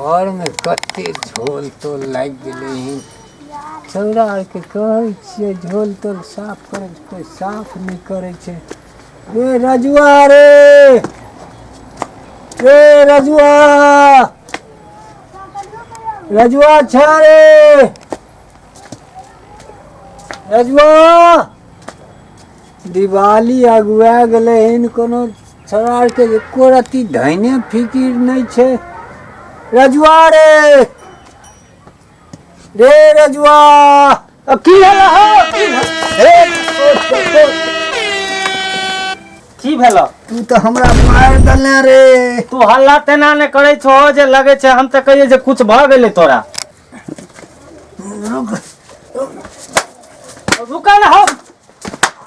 घरमे कते झोल तोल लागि गेलै हन। छौड़ा आरके कहै छियै झोल तोल साफ करै, कोइ साफ नहि करै छै। रे रजुआ रे, रे रजुआ, रजुआ छ रे रजुआ। दिवाली अगुआ गेलै हन, कोनो छौड़ा आरके एको रत्ती धैने फिकिर नहि छै। रजुआ रे, रे रजुआ। की भेल हो? हे, की भेल? तू तऽ हमरा मारि देले रे। तू हल्ला तेना ने करै छो जे लगै छै हम तऽ कहियै जे कुछ भऽ गेलै तोरा। रुक। रुका ने,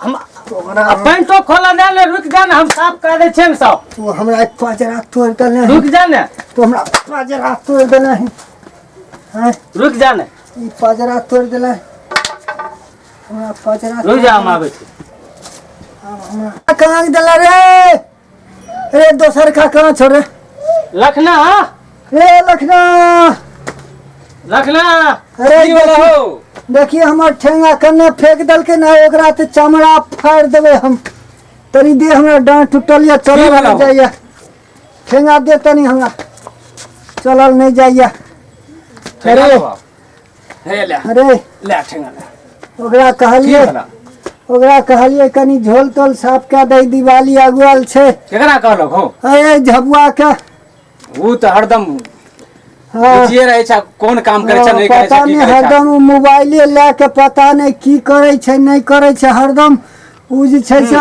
हम तोरा पैंटो खोला दे ने, रुक जा ने, हम साफ कर दै छियै ने सब। तू हमरा पजरा तोड़ि देले। रुक जा ने। तू हमरा पजरा तोड़ि देले हैं। रुक जा ने। ई पजरा तोड़ि देले हमरा, पजरा। रुक जा, हम आबै छी। हमरा कहाँ देले रे? रे दोसर का कहाँ छोड़े? लखना। रे लखना। लखना। अरे की भेल हो? देखिए हमर ठेंगा कन्ने फेंक देलकै ना, ओकरा तऽ चमड़ा फाड़ि देबै हम। तनी दे, हमरा डाँट टूटल यऽ, चलल की भेलौ? नहि जाइए। ठेंगा दे तनी, हमरा चलल नहि जाइए। ठेंगा अरे। लेबो? हे ले। अरे। ले ठेंगा ले। ओकरा की कहलियै, भेल? ओकरा कहलियै कनी झोल तोल साफ कए दही, दिवाली अगुआल छै। केकरा कहलक हो? अरे झबुआ के। ऊ तऽ हरदम हाँ। बिजिए रहै छै, कोन काम करै छै, नहि करै पता छै, की नहि करै छै। हरदम ओ मोबाइले लए के पता नहि की करै छै, नहि करै छै। हरदम ओ जे छै से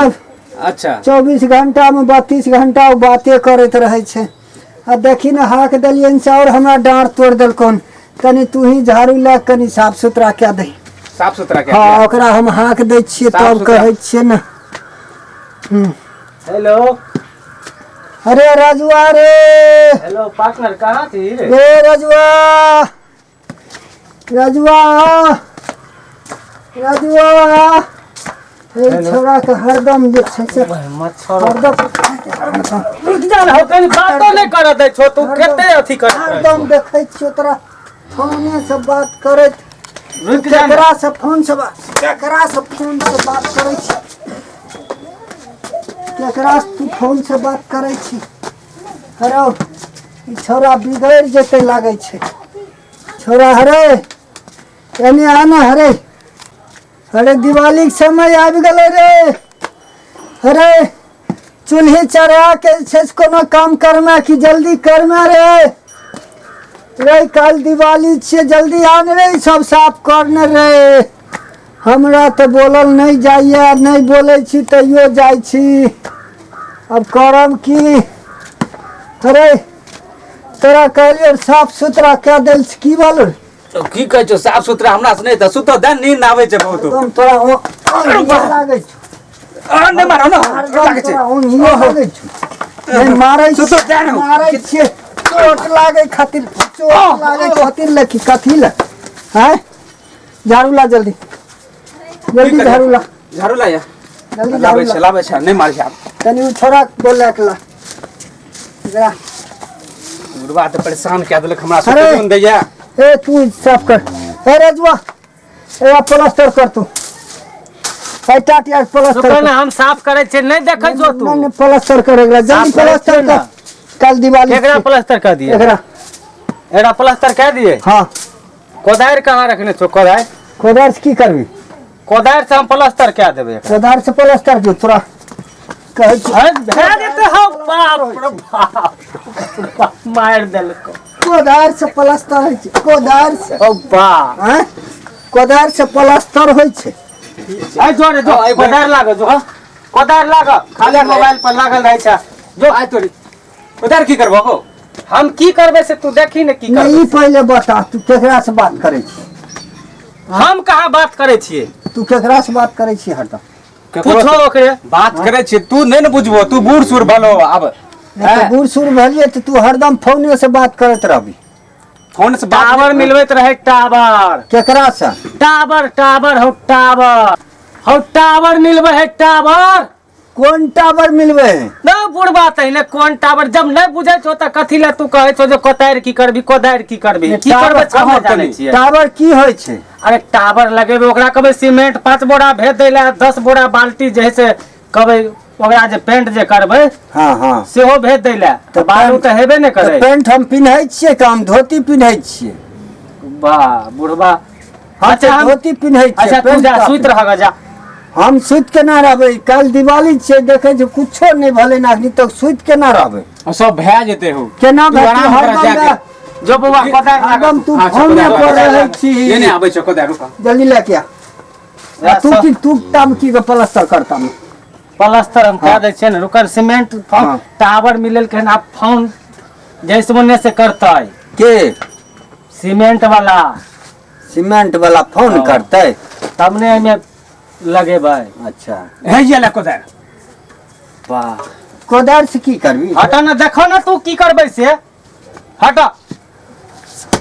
24 घंटामे 32 घंटा ओ बाते करैत रहै छै। आ देखी ने, हाक देलियनि से आओर हमरा डाँड़ तोड़ि देलकौन। कनि तू ही झाड़ू लए कऽ कनि साफ सुथरा कए दही। साफ सुथरा कए हँ दिअ। ओकरा हम हाक दै छियै साफ तब सुथरा। कहै छियै ने। हेलो। अरे रजुआ रे। हेलो पार्टनर, कहाँ छी रे? रे रजुआ, रजुआ, रजुआ। ए छोरा के हरदम जे छै से मच्छर। हरदम। रुक जा ने, कनी बातो नहि करऽ दै छौ तू, कते अथी कर। हरदम देखै छियौ तोरा फोने से बात करैत। रुक जा ने। केकरा से फोन से बात, केकरा से फोन से बात करै छी? केकरा से तू फोन से बात करै छी? हरो, ई छौड़ा बिगड़ि जेतै लागै छै। छौड़ा हरे, एने आना। हरे, अरे दिवालीके समय आबि गेलै रे। अरे चूल्ही चढ़ा के जे छै से कोनो काम करना कि जल्दी करना रे। रे काल्हि दिवाली छियै, जल्दी आन रे, ई सब साफ करने रे। हमरा तऽ बोलल नहि जाइए, नहि बोलै छी तैयो जाइ छी। अब करब की? अरे तोरा कहलियै साफ सुथरा कए देल, की भेल? तो की कहै छौ साफ सुथरा हमरा से नहि तऽ सुतऽ दे, नींद आबै छै बहुत। एकदम तोरा ओंघिए लागै छौ। आ, नहि मारौ ने, हरदम लागै छै। तोरा ओंघिए लागै छौ। नहि मारै सुतऽ दे ने। मारै छियै चोट लागै खातिर, चोट लागै खातिर ले कि कथी ले? हैं, झाड़ू ला जल्दी जल्दी। की करियै? झाड़ू ला। झाड़ू ला या। जल्दी लाबै झाड़ू छै ला। लाबै छै, नहि मारै छै आब। तनी ओ छोड़ा बोले के ला एकरा। बुढ़वा तऽ परेशान कए देलक हमरा। अरे। सुतै नहि दैया। ए तू साफ कर। ए रजुआ, ए प्लास्टर कर तू। ए टाटिया प्लास्टर रुको कर। ने, हम साफ करै छियै, नहि देखै छौ तू? नहीं नहीं, प्लास्टर कर एकरा जल्दी। साफ करै प्लास्टर छियै कर ने। कल दिवाली केकरा छै। प्लास्टर कर दिए? एकरा। एकरा प्लास्टर कर दिए? हाँ। कोदारि कहाँ रखने छौ कोदारि? कोदार से की करबी? कोदारि से हम प्लास्टर कए देबै एकरा। कोदार से प्लास्टर के तोरा कहै छी। अरे भए जेतै हौ, बाप रे बाप, मारि देलको। कोदार से प्लास्टर होइ छै कोदार से? ओ बा। आँय, कोदार से प्लास्टर होइ छै? आइ जो रे जो, कोदारि लागो जो, हँ कोदारि लागो। खाली मोबाइल पर लागल रहै छै, जो। आइ तोरी उधर की करबो हो? हम की करबै से तू देखी ने की नहीं, करबै। ई पहिले बता, तू केकरा से बात करै छी? हम कहाँ बात करै छियै? तू केकरा से बात करै छी हरदम? पूछो ओकरे। बात करै छियै, तू नहि ने बुझबो, तू बूढ़ सूढ़ भलो आब। नहि तऽ बूढ़ सूढ़ भेलियै तऽ तू हरदम फोने से बात करैत रहबी? फोन से बात टावर मिलबैत रहै टावर। केकरा से? टावर, टावर हौ, टावर हौ, टावर मिलबै है टावर। कोन टावर मिलबै है? न बुढ़बा तहिने कोन टावर जब नहीं बुझै छौ तऽ कथी लए तू कहै छौ जे कोदारि की करबी, कोदारि की करबी, ने की करबै टावर से हम कहाँ जानै तनी? छियै। टावर की होइ छै? अरे टावर लगेबै ओकरा कहबै सीमेंट 5 बोरा भेज दै लए, 10 बोरा बाल्टी जे है से कहबै ओकरा जे पेंट जे करबै हाँ हाँ सेहो भेज दै लए। तऽ तऽ बालू तऽ हेबे नहि तऽ करै। पेंट हम पिन्है छियै कि हम धोती पिन्है छियै? वाह बुढ़बा। हम अच्छा तऽ धोती पिन्है छियै। अच्छा तू पेंट जा कहाँ सुति रह जा। हम सुति केना रहबै? काल्हि दिवाली छियै, देखै छी कुछो नहि भेलै ने अखनी तक, सुति केना रहबै? सब भए जेतै हो। केना तू भेतै? आराम कर हरदम जाके। जो बौआ कोदारि लागल। हरदम तू अच्छा, फोने कोदारि, पर कोदारि रहै लागल। छी। नहीं नहीं आबै छौ कोदारि, रुक। जल्दी लए के आ। आ तू की तू ताम की के प्लास्टर करता? प्लास्टर हम कए दै छियै ने, रुकल सीमेंट फोन हाँ। टावर मिलल के आब फोन जैसे मने से करतै। के? सीमेंट वाला। सीमेंट वाला फोन हाँ। करतै तब ने एहिमे लगेबै। अच्छा हे ये ले कोदारि। वाह कोदारि से की करबी? हट ने, देखो ने तू की करबै से, हट।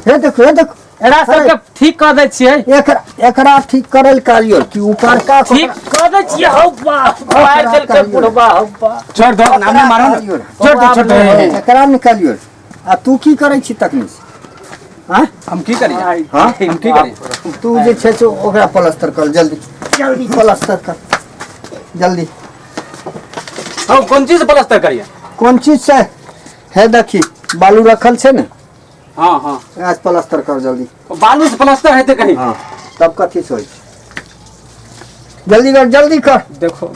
हे देखो, हे देखो। एकरा सबके ठीक कऽ दै छियै। एकरा एकरा ठीक करै लए कहलियौ कि ऊपरका ठीक कऽ दै छियै। हौ बाप, मारि देलकै बुढ़बा, हौ बाप। छोड़ दो, नाम नहीं मारो ना। छोड़ दो, छोड़ दो। एकरा निकालियौ। आ तू की करै छी तखनी से? हाँ हम की करी? हाँ हम की करी? तू जे छै से ओकरा प्लास्टर कर, जल्दी जल्दी प्लास्टर कर जल्दी। हम कोन चीज से प्लास्टर करिए? कोन चीज से? हे देखी बालू रखल छै ने। हाँ हाँ आज प्लास्टर कर जल्दी। बालू से प्लास्टर हेतै कहीं? हाँ तब कथी से होइ छै? जल्दी कर, जल्दी कर। देखो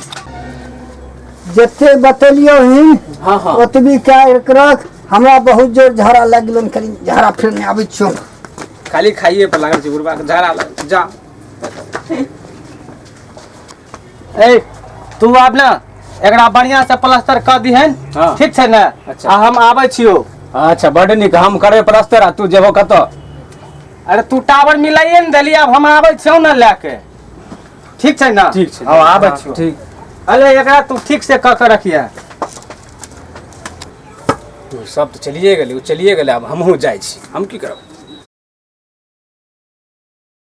जते बतेलियौ हिन हाँ हाँ ओतबी कए के रख। हमरा बहुत जोर झाड़ा लागि गेलन, कनि झाड़ा फिर नहि आबै छियौ। खाली खाइए पर लागल छै बुढ़बा के झाड़ा लग जा। ए तू आब ने एकरा बढ़िया से प्लास्टर कऽ दिहन। हाँ। ठीक छै ने? अच्छा। आ हम आबै छियौ। अच्छा बड नीक, हम करबै प्लास्टर आ तू जेबो कतऽ? अरे तू टावर मिलाइए ने देली, आब हम आबै छियौ ने लए के। ठीक छै ने? ठीक छै। हाँ आबै छियौ। ठीक। अरे एकरा तू ठीक से कऽ के रखिहे। तू सब तऽ चलिए गेलै, ओ चलिए गेलै, आब हमहूँ जाइ छी। हम की करब?